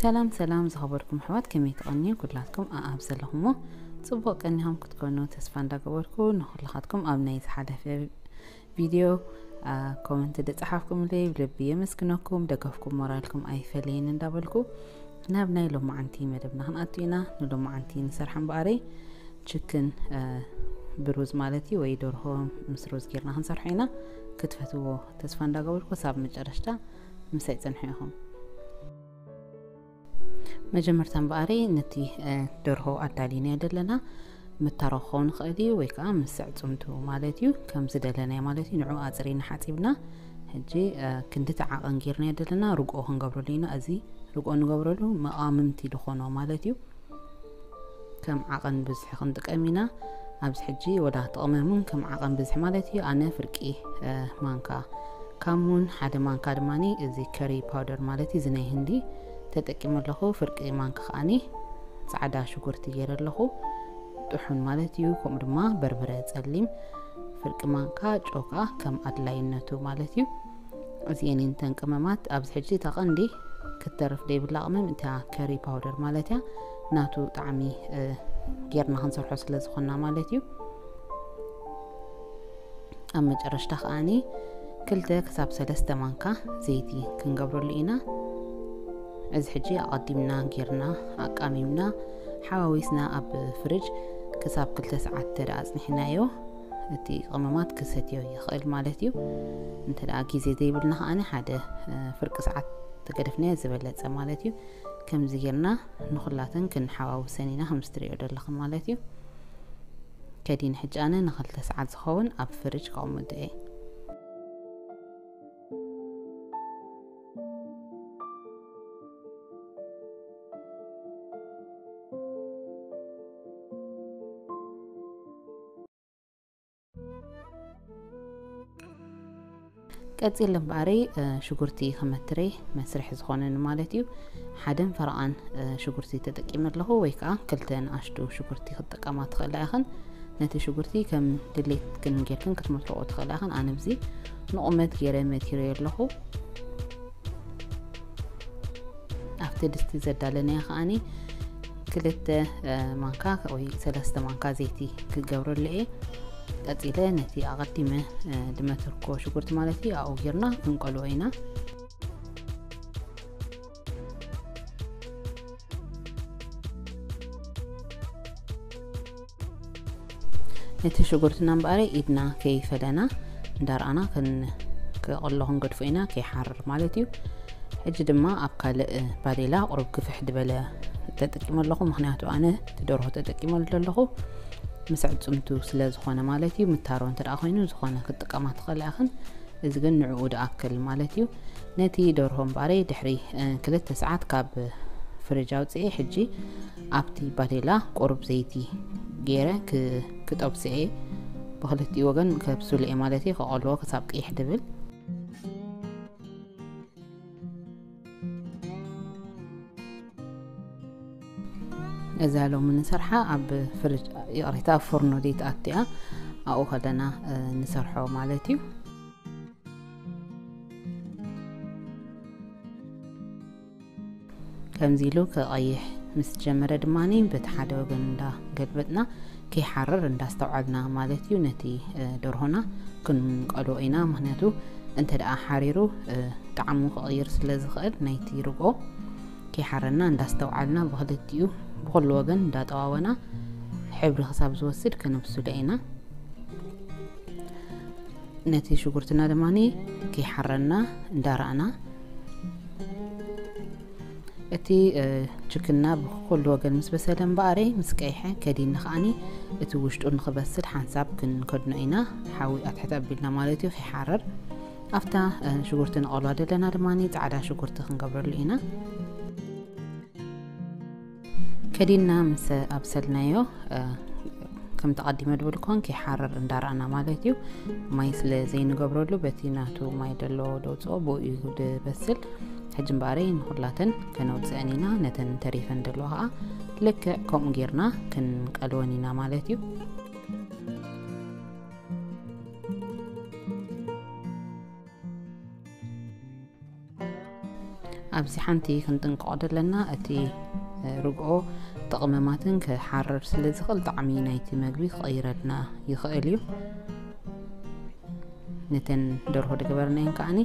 ሰላም ሰላም ዝኸበርኩም ኣሕዋት፣ ከመይ ትቐንዩ? ኩላትኩም ኣኣብ ዘለኹሞ ጽቡቕ ቀኒኹም ክትኮኑ ተስፋ እንዳገበርኩ፣ ንኹላኻትኩም ኣብ ናይ ዝሓለፈ ቪድዮ ኮመንት ዝጸሓፍኩምለይ ብልቢ የመስግነኩም። ደገፍኩም ሞራልኩም ኣይፈለየን እንዳበልኩ ናብ ናይ ሎማዓንቲ መደብና ክንኣቱ ኢና። ንሎማዓንቲ ንሰርሓ እምበኣረይ ችክን ብሩዝ ማለት እዩ፣ ወይ ደርሆ ምስ ሩዝ ጌርና ክንሰርሖ ኢና። ክትፈትዎ ተስፋ እንዳገበርኩ ሳብ መጨረሽታ ምሳይ ጽንሑ ኢኹም። መጀመርታ እምበኣሪ ነቲ ደርሆ ኣዳሊናዮ ዘለና ምታሮ ክኸውን ይኽእል እዩ፣ ወይ ከዓ ምስ ዕጽምቱ ማለት እዩ፣ ከም ዝደለናዮ ማለት እዩ። ንዑ ኣጽሪና ሓጺብና፣ ሕጂ ክንድቲ ዓቐን ጌርናዮ ዘለና ርግኦ ክንገብረሉ ኢና። እዚ ርግኦ ንገብረሉ መቓምምቲ ዝኾኖ ማለት እዩ። ከም ዓቐን ብዝሒ ክንጥቀም ኢና። ኣብዚ ሕጂ ወላ ተቐመሙን ከም ዓቐን ብዝሒ ማለት እዩ። ኣነ ፍርቂ ማንካ ካሙን፣ ሓደ ማንካ ድማ እዚ ከሪ ፓውደር ማለት እዩ፣ እዚ ናይ ህንዲ ተጠቂመ ኣለኹ። ፍርቂ ማንካ ከዓኒ ጻዕዳ ሽጉርቲ ገይረ ኣለኹ፣ ጥሑን ማለት እዩ። ከምኡ ድማ በርበረ ጸሊም ፍርቂ ማንካ፣ ጨው ከዓ ከም ኣድላይነቱ ማለት እዩ። እዚኤን እተን ቅመማት። ኣብዚ ሕጂ እታ ቀንዲ ክትተርፍ ዘይብላ ቅመም እታ ከሪ ፓውደር ማለት እያ። ናቱ ጣዕሚ ጌርና ክንሰርሖ ስለ ዝኾንና ማለት እዩ። ኣብ መጨረሽታ ከዓኒ ክልተ ክሳብ ሰለስተ ማንካ ዘይቲ ክንገብረሉ ኢና። እዚ ሕጂ ኣቐዲምና ጌርና ኣቃሚምና ሓዋዊስና ኣብ ፍርጅ ክሳብ ክልተ ሰዓት ተደ ኣጽኒሕናዮ፣ እቲ ቅመማት ክሰትዮ ይኽእል ማለት እዩ። እንተ ደኣ ግዜ ዘይብልና ከዓኒ ሓደ ፍርቂ ሰዓት ተገደፍናዮ ዝበለጸ ማለት እዩ። ከምዚ ጌርና ንኹላተን ክንሓዋውሰን ኢና፣ ከምዚ ትሪኦ ዘለኹም ማለት እዩ። ከዲን ሕጂ ኣነ ንኽልተ ሰዓት ዝኸውን ኣብ ፍርጅ ከቕምጦ እየ። ቀጺለ እምበኣረይ ሽጉርቲ ክመትረይ መስርሒ ዝኾነኒ ማለት እዩ። ሓደን ፈረቓን ሽጉርቲ ተጠቂመ ኣለኹ፣ ወይ ከዓ ክልተ ንኣሽቱ ሽጉርቲ ክትጥቀማ ትኽእላ ኢኽን። ነቲ ሽጉርቲ ከም ድሌትክን ጌርክን ክትመትርኦ ትኽእላ ኢኽን። ኣነ ብዚ ንቑመት ገይረ መቲረዮ ኣለኹ። ኣብቲ ድስቲ ዘዳለናዮ ከዓኒ ክልተ ማንካ ወይ ሰለስተ ማንካ ዘይቲ ክገብረሉ እየ። ቀጺለ ነቲ ኣቐዲመ ዝመትርኮ ሽጉርቲ ማለት እዩ ኣብኡ ጌርና ክንቀልዎ ኢና። ነቲ ሽጉርትና እምበኣረ ኢድና ከይፈለና እንዳረኣና ክን-፣ ክቕሎ ክንገድፎ ኢና፣ ከይሓርር ማለት እዩ። ሕጂ ድማ ኣብ ካልእ ባዴላ ቁሩብ ግፍሕ ዝበለ ተጠቂመ ኣለኹ፣ ምኽንያቱ ኣነ እቲ ደርሆ ተጠቂመሉ ዘለኹ ምስ ዕጽምቱ ስለ ዝኾነ ማለት እዩ። ምታሮ እንተ ደኣ ኮይኑ ዝኾነ ክትጥቀማ ትኽእላ ኢኽን። እዚ ግን ንዕኡ ዝኣክል ማለት እዩ። ነቲ ደርሆ እምበኣረይ ድሕሪ ክልተ ሰዓት ካብ ፍርጅ ኣውፅኤ ሕጂ ኣብቲ ባዴላ ቁሩብ ዘይቲ ገይረ ክጠብስኤ፣ ብክልቲኡ ወገን ከብስሉ እየ ማለት እዩ። ከቐልዎ ክሳብ ቅይሕ ድብል። እዛ ሎሚ ንሰርሓ ኣብ ፍርጅ፣ ይቕሬታ፣ ኣብ ፎርኖ ዘይትኣቱ እያ። ኣብኡ ከለና ንሰርሖ ማለት እዩ። ከምዚ ኢሉ ክቐይሕ ምስ ጀመረ ድማ በቲ ሓደ ወገን እንዳገልበጥና ከይሓርር እንዳስተውዓልና ማለት እዩ። ነቲ ደርሆና ክንቀልዎ ኢና። ምኽንያቱ እንተ ደኣ ሓሪሩ ጣዕሙ ክቕይር ስለ ዝኽእል ናይቲ ርግኦ ከይሓረና እንዳስተውዓልና ብኽልቲኡ፣ ብኹሉ ወገን እንዳጠዋወና ሕብሪ ክሳብ ዝወስድ ከነብስሎ ኢና። ነቲ ሽጉርትና ድማ ከይሓረና እንዳረኣና፣ እቲ ችክና ብኩሉ ወገን ምስ በሰለ እምበኣረይ ምስ ቀይሐ ከዲኒ ከዓኒ እቲ ውሽጡ ንክበስል ሓንሳብ ክንከድኖ ኢና። ሓዊ ኣትሕት ኣቢልና ማለት እዩ፣ ከይሓረር። ኣብታ ሽጉርቲ ንቐልዋ ዘለና ድማ ጻዕዳ ሽጉርቲ ክንገብረሉ ኢና። ከዲና ምስ ኣብሰልናዮ ከም ተቐዲመ ድብል ኮን ከይሓረር እንዳረኣና ማለት እዩ። ማይ ስለ ዘይንገብረሉ በቲ ናቱ ማይ ደሎ ደውፅኦ ብኡ እዩ ድበስል። ሕጂ እምበኣረይ ንኹላተን ከነውፅአን ኢና። ነተን ተሪፈን ደለዋ ከዓ ልክዕ ከምኡ ጌርና ክንቀልወን ኢና ማለት እዩ። ኣብዚ ሓንቲ ክንጥንቀቆ ዘለና፣ እቲ ርግኦ ተቕመማትን ክሓረር ስለ ዝኽእል ጣዕሚ ናይቲ መግቢ ክቐይረልና ይኽእል እዩ። ነተን ደርሆ ዝገበርናየን ከዓኒ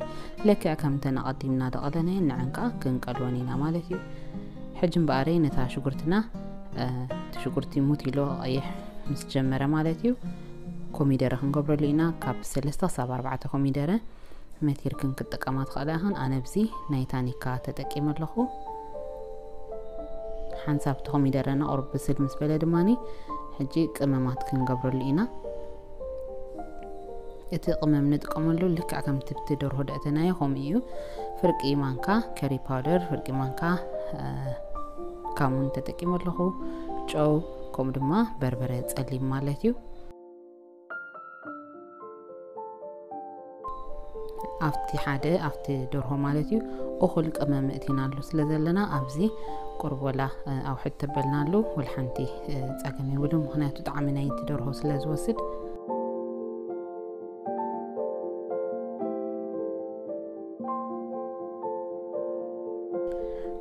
ልክዕ ከምተን ኣቐዲምና ዝቐለናየን ንዐን ከዓ ክንቀልወን ኢና ማለት እዩ። ሕጂ እምበኣረይ ነታ ሽጉርትና፣ እቲ ሽጉርቲ ሙት ኢሎ ቀይሕ ምስ ጀመረ ማለት እዩ፣ ኮሚደረ ክንገብረሉ ኢና። ካብ ሰለስተ ክሳብ ኣርባዕተ ኮሚደረ መቲርክን ክትጥቀማ ትኽእላ ኢኽን። ኣነ ኣብዚ ናይ ታኒካ ተጠቂመ ኣለኹ። ሓንሳብ እቲ ኮሚደረና ቁሩብ ብስል ምስ በለ ድማኒ ሕጂ ቅመማት ክንገብረሉ ኢና። እቲ ቅመም ንጥቀመሉ ልክዕ ከምቲ ኣብቲ ደርሆ ደእተናዮ ከምኡ እዩ። ፍርቂ ማንካ ከሪ ፓውደር፣ ፍርቂ ማንካ ካሙን ተጠቂመ ኣለኹ። ጨው፣ ከምኡ ድማ በርበረ ጸሊም ማለት እዩ። ኣብቲ ሓደ ኣብቲ ደርሆ ማለት እዩ እኹል ቅመም እቲናሉ ስለ ዘለና ኣብዚ ቁርብ ወላ ኣውሕድ ተበልናሉ ወላ ሓንቲ ጸገም ይብሉ፣ ምክንያቱ ጣዕሚ ናይቲ ደርሆ ስለ ዝወስድ።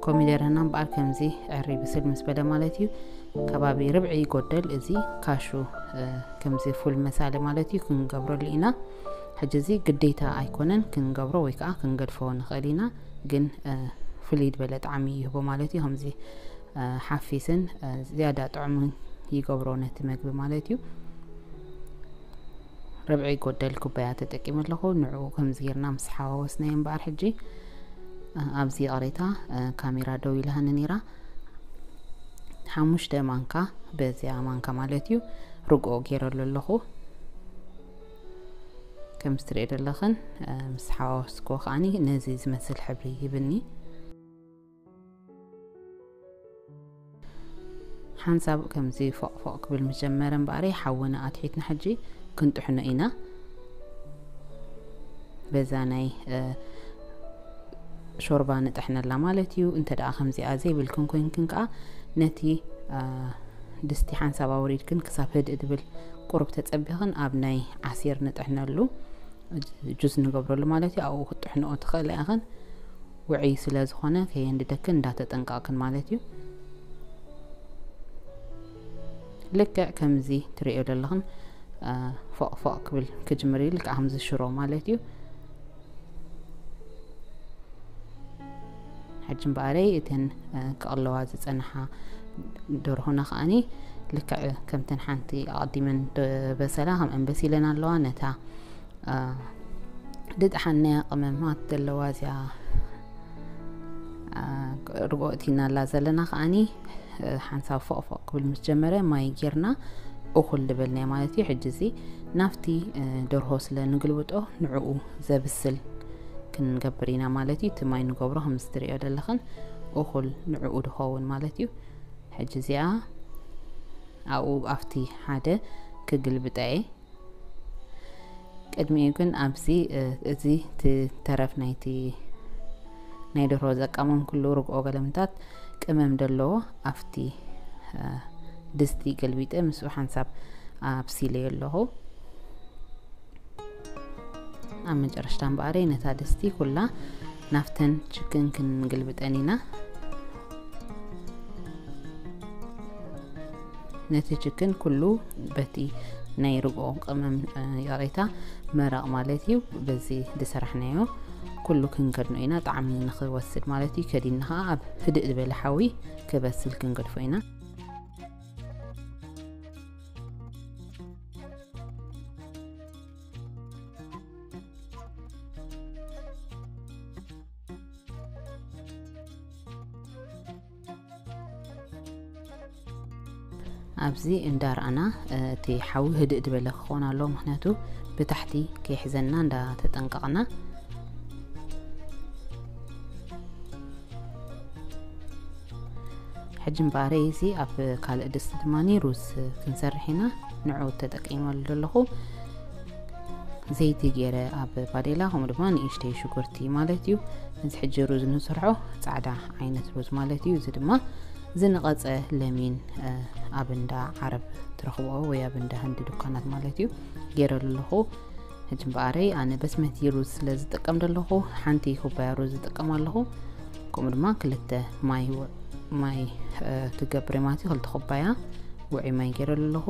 ኮሚደረና እምበኣር ከምዚ ዕሪ ብስል ምስ በለ ማለት እዩ ከባቢ ርብዒ ይጎደል። እዚ ካሹ ከምዚ ፉል መሳለ ማለት እዩ ክንገብረሉ ኢና። ሕጂ እዚ ግዴታ ኣይኮነን ክንገብሮ ወይ ከዓ ክንገድፎ ንኽእል ኢና፣ ግን ፍልይ ዝበለ ጣዕሚ ይህቦ ማለት እዩ። ከምዚ ሓፊስን ዝያዳ ጥዑምን ይገብሮ ነቲ መግቢ ማለት እዩ። ርብዒ ጎደል ኩባያ ተጠቂመ ኣለኹ። ንዕኡ ከምዚ ጌርና ምስ ሓዋወስናዮ እምበኣር ሕጂ ኣብዚ ይቕሬታ ካሜራ ደው ኢላሃኒ ነይራ። ሓሙሽተ ማንካ በዚኣ ማንካ ማለት እዩ ርግኦ ጌረሉ ኣለኹ። ከም እትሪኦ ዘለኽን ምስ ሓዋወስክዎ ከዓኒ ነዚ ዝመስል ሕብሪ ይብኒ። ሓንሳብ ከምዚ ፎቕ ፎቕ ክብል ምስ ጀመረ እምበኣረይ ሓዊና ኣትሒትና ሕጂ ክንጥሕኖ ኢና። በዛ ናይ ሾርባ ንጥሕነላ ማለት እዩ። እንተ ደኣ ከምዚኣ ዘይብልክን ኮይንክን ከኣ ነቲ ድስቲ ሓንሳብ ኣውሪድክን ክሳብ ህድእ ድብል ቁሩብ ተጸቢኽን ኣብ ናይ ዓሲር ንጥሕነሉ ጁስ ንገብረሉ ማለት እዩ። ኣብኡ ክትጥሕንኦ ትኽእላ ኢኽን። ውዑይ ስለ ዝኾነ ከየንድደክን እንዳተጠንቀቕክን ማለት እዩ። ልክዕ ከምዚ ትርእዮ ዘለኽን ፎቕ ፎቕ ክብል ክጅምር እዩ፣ ልክዕ ከምዚ ሽሮ ማለት እዩ። ሕጂ እምበኣረይ እተን ክቕለዋ ዝጸንሓ ደርሆና ከዓኒ ልክዕ ከምተን ሓንቲ ኣቐዲመን በሰላ ከምአን በሲለን ኣለዋ። ነታ ድጥሓንናያ ቅመማት ዘለዋ እዚኣ ርግኦ እቲናላ ዘለና ከዓኒ ሓንሳብ ፎቕፎቕ ክብል ምስ ጀመረ ማይ ጌርና እኹል ዝበልናዮ ማለት እዩ። ሕጂ እዚ ናብቲ ደርሆ ስለ ንግልብጦ ንዕኡ ዘብስል ክንገብር ኢና ማለት እዩ። እቲ ማይ ንገብሮ ከም ዝትሪኦ ዘለኽን እኹል ንዕኡ ድኸውን ማለት እዩ። ሕጂ እዚኣ ኣብኡ ኣብቲ ሓደ ክግልብጠ እየ። ቅድሚኡ ግን ኣብዚ እዚ እቲ ተረፍ ናይቲ ናይ ደርሆ ዘቃመምኩሉ ርግኦ ገለምታት ቅመም ዘለዎ ኣብቲ ድስቲ ገልቢጠ ምስኡ ሓንሳብ ኣብሲለዮ ኣለኹ። ኣብ መጨረሽታ እምበኣረይ ነታ ድስቲ ኩላ ናብተን ችክን ክንግልብጠን ኢና። ነቲ ችክን ኩሉ በቲ ናይ ርግኦ ቅመም ይቕሬታ መረቕ ማለት እዩ። በዚ ዝሰራሕናዮ ኩሉ ክንከድኖ ኢና ጣዕሚ ንኽወስድ ማለት እዩ። ከዲንና ኸዓ ኣብ ህድእ ዝበለ ሓዊ ክበስል ክንገድፎ ኢና። ኣብዚ እንዳረኣና እቲ ሓዊ ህድእ ዝበለ ክኾን ኣለዎ፣ ምኽንያቱ ብታሕቲ ከይሕዘና እንዳተጠንቀቕና። ሕጂ እምበኣረይ እዚ ኣብ ካልእ ድስቲ ድማ ሩዝ ክንሰርሕ ኢና። ንዑ ተጠቂመሉ ዘለኹ ዘይቲ ገይረ ኣብ ባዴላ፣ ከምኡ ድማ ንእሽተይ ሽጉርቲ ማለት እዩ። እዚ ሕጂ ሩዝ ንሰርሖ ጻዕዳ ዓይነት ሩዝ ማለት እዩ። እዚ ድማ ዝነቐጸ ለሚን ኣብ እንዳ ዓረብ ትረኽብኦ ወይ ኣብ እንዳ ህንዲ ዱካናት ማለት እዩ ገይረሉ ኣለኹ። ሕጂ እምበኣረይ ኣነ በስመቲ ሩዝ ስለ ዝጥቀም ዘለኹ ሓንቲ ኩባያ ሩዝ ዝጥቀም ኣለኹ። ከምኡ ድማ ክልተ ማይ ውዕ- ማይ እ፣ ክገብር ማለት እዩ። ክልተ ኩባያ ውዑይ ማይ ገይረሉ ኣለኹ።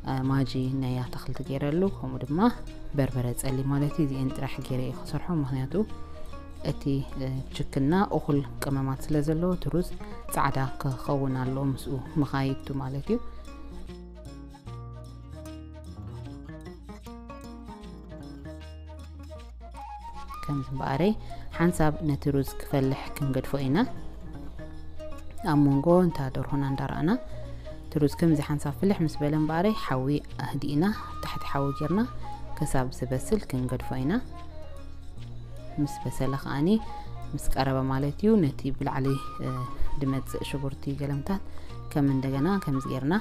እ፣ ማጂ ናይ ኣታኽልቲ ገይረሉ፣ ከምኡ ድማ በርበረ ጸሊም ማለት እዩ። እዚአን ጥራሕ ገይረ እየ ክሰርሖ፣ ምክንያቱ እቲ እ፣ ችክና እኹል ቅመማት ስለ ዘለዎ እቲ ሩዝ ጻዕዳ ክኸውን ኣለዎ ምስኡ ምኻይቱ ማለት እዩ። ከምዚ እምበኣረይ ሓንሳብ ነቲ ሩዝ ክፈልሕ ክንገድፎ ኢና። ኣብ መንጎ እንታ ደርሆና እንዳረኣና እቲ ሩዝ ከምዚ ሓንሳብ ፍልሕ ምስ በለ እምበኣረይ ሓዊ ኣህዲእና ታሕቲ ሓዊ ጌርና ክሳብ ዝበስል ክንገድፎ ኢና። ምስ በሰለ ከዓኒ ምስ ቀረበ ማለት እዩ ነቲ ብላዕሊ እ፣ ድመጽእ ሽጉርቲ ገለምታት ከም እንደገና ከምዚ ጌርና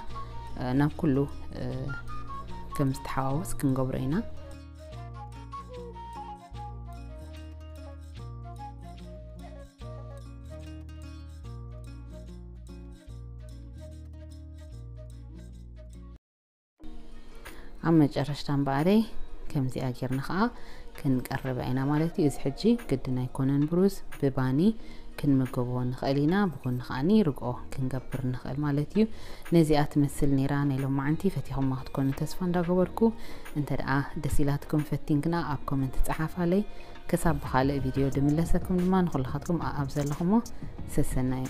እ፣ ናብ ኩሉ እ፣ ከም ዝተሓዋወስ ክንገብሮ ኢና። ኣብ መጨረሽታ እምበኣረይ ከምዚኣ ጌርና ከዓ ክንቀርባ ኢና ማለት እዩ። እዚ ሕጂ ግድን ኣይኮነን ብሩዝ ብባኒ ክንምገቦ ንኽእል ኢና። ብጎኒ ከዓኒ ርግኦ ክንገብር ንኽእል ማለት እዩ። ነዚኣ ትመስል ነይራ ናይ ሎማዓንቲ። ፈቲኹማ ክትኮኑ ተስፋ እንዳገበርኩ፣ እንተ ደኣ ደስ ኢላትኩም ፈቲንክና ኣብ ኮመንት ጸሓፋለይ። ክሳብ ብኻልእ ቪድዮ ድምለሰኩም ድማ ንኹላኻትኩም ኣብ ዘለኹሞ ሰሰናዩ።